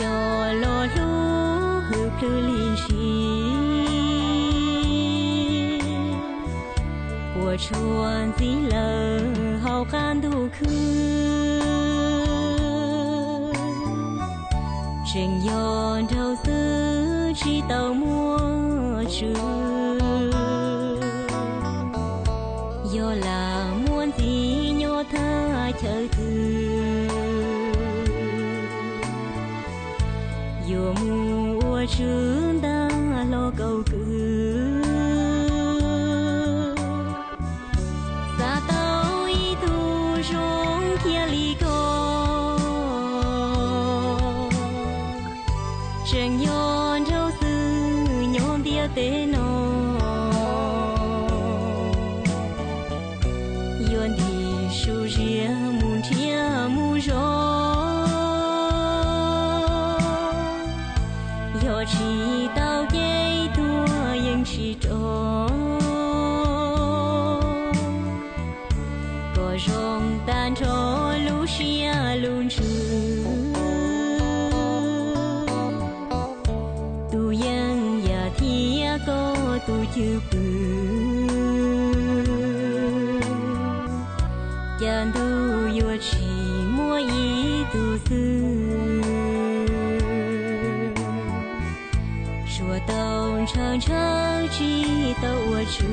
Cov los hlub hwj plhws li ntshis, puas tshua ntxiv lawm hauv qab ntuj khwb. Tseem yog nraug xwb tsis tau muaj tswv, yog lam muaj ntxiv nyob thaj chaw twg, yuav mus ua tswv ntaj hlo kaum kwv. Xav tau ib tug zoo kiag li koj, tseem yog nraug xwb nyob ntiaj teb no, yuav ntim su zias mus nrhiav mus zov. Yog tsis tau ces tuag yeej tsis rov, kom zoo tag nrho lub siab lub ntsws. Tus yeej yam thiab koj tus cwj pwm, cas ntuj yuav tsis muaj ib tug xwb. Tsuas tau ntshaw ntshaw tsis tau ua tswv.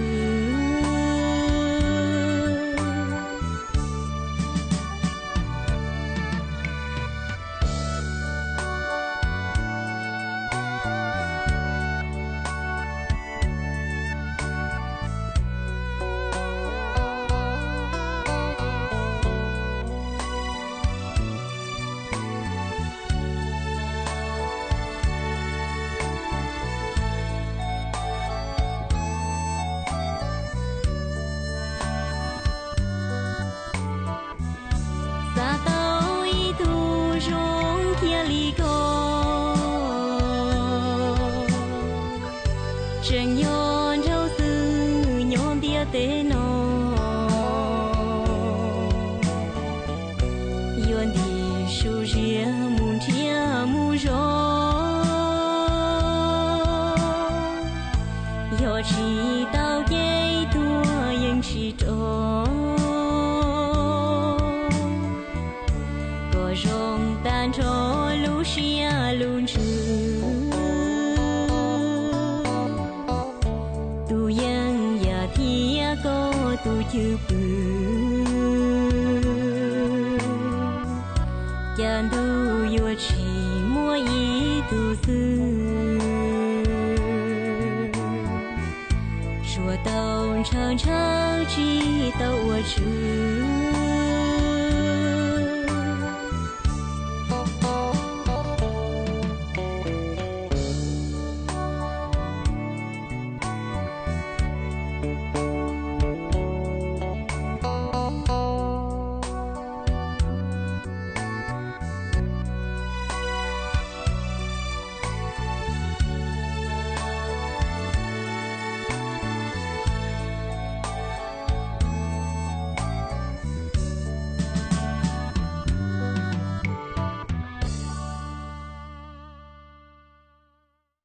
Xav tau ib tug zoo kiag li koj, tseem yog nraug xwb nyob ntiaj teb no, yuav ntim su zias mus nrhiav mus zov. Yog tsis tau ces tuag yeej tsis rov, kom zoo tag nrho lub siab lub ntsws. Tus yeej yam thiab koj tus cwj pwm, cas ntuj yuav tsis muaj ib tug xwb. Tsuas tau ntshaw ntshaw tsis tau ua tswv.